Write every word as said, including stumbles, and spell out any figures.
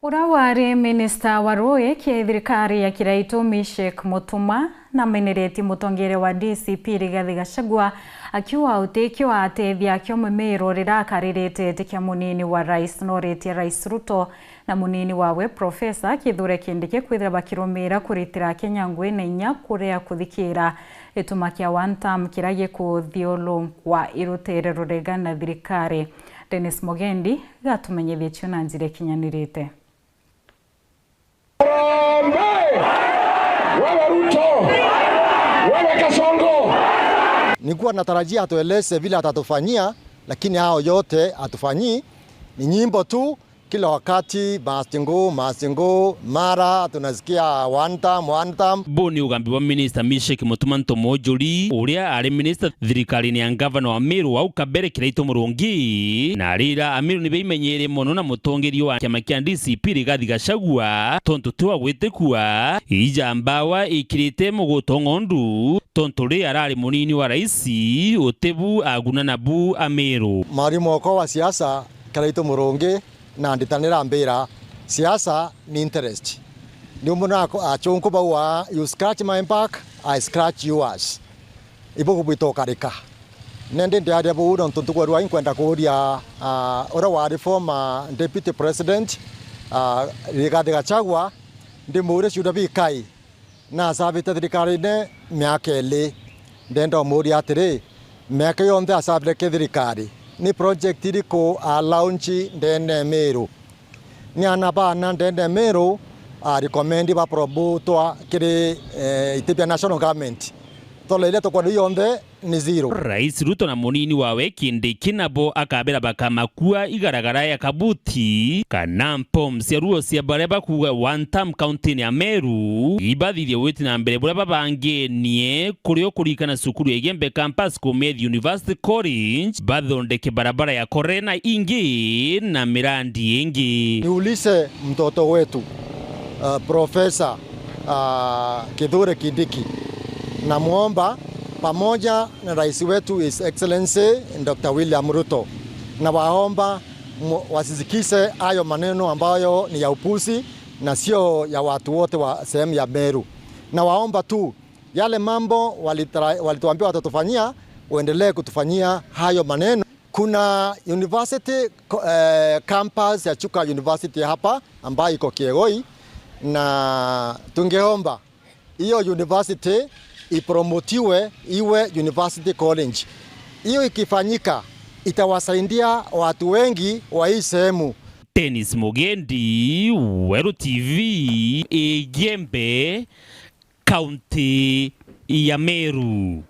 Uria wari minista wa ruuji ki thirikari ya Kiraitu, Mishek Mutuma, nameneretie mutongeria wa D C P Rigathi Gachagua, akiuga utikio atethia akio mumiro riria akaririte iti kia munini wa rais. Noritie Rais Ruto na munini wawe Professor Kithure Kindiki kwithira bakirumira kuritira Kenya ngui na inya kuria kuthikira gituma kia one term kiria gikuthiurungwa irutere rurega na thirikari. Dennis Mugendi gatumenyithie cio na njira ikinyanirite. Harambee! Wewe Ruto! Wewe Kasongo! Nilikuwa natarajia atueleze vile atatufanyia, lakini hao yote hatufanyii. Ni nyimbo tu, kila wakati must go, must go, mara tunasikia one term, one term. Bu ni ugambi bwa minista Mishek Mutuma Ntomo Njuri, uria ari minista thirikarine ya ngavana wa Meru au kabere Kiraitu Murungi, na arira Ameru ni baimenyeere mono na mutongeria wa kiama kia D C P Rigathi Gachagua, tontu ti wa gwitikua, ija mbawa ikirite muguto ng'ondu, tontu ri arari munini wa raisi, uti bu aguna nabu Ameru. Mwarimu okwa wa siasa, Kiraitu Murungi, na nditanira mbira, siasa ni interest. Ni umwe na achunku bauga, "You scratch my back, I scratch yours." Ibu bwita ukarika. Nendi ndiaria buu nontu ntuku ya rua inkwenda kuuria, ah, uria wari former deputy president, ah, Rigathi Gachagua, ndimuurie ciuria bikai. Na asavite thirikarine miaka ili. Ndenda umuuria atiri, miaka yonthe asavire ki thirikari, ni project iriku a launch ndene Meru? Ni ana baana ndene Meru a recommend bapromotwa kiri, eh, iti bia national government? Tola iria tukwona yonthe ni zero. Rais Ruto na munini wawe Kindiki nabo akabera bakamakua igaragara ya kabuti kana mpom cia ruo cia baria bakuuga one term kaunti-ini ya Meru, ibathithie gwiti na mbere buria babangenie kurio kurikana cukuru ya Igembe Campus ku Meru University College, bathondeke barabara ya Korena ingi na mirandi ingi. Niulize mtoto wetu, uh, Professor, uh, Kithure Kindiki, namwomba pamoja na rais wetu His Excellency Doctor William Ruto, na waomba mu-, wasisikize hayo maneno ambayo ni ya upuzi na sio ya watu wote wa sehemu ya Meru. Na waomba tu yale mambo walitra-, walituambia watatufanyia, uendelee kutufanyia hayo maneno. Kuna university ko-, eh, campus ya Chuka University hapa ambayo iko Kiegoi, na tungeomba hiyo university ipromotiwe iwe university college. Hiyo ikifanyika, itawasaidia watu wengi wa hii sehemu. Dennis Mugendi, Weru T V, Igembe, kaunti ya Meru.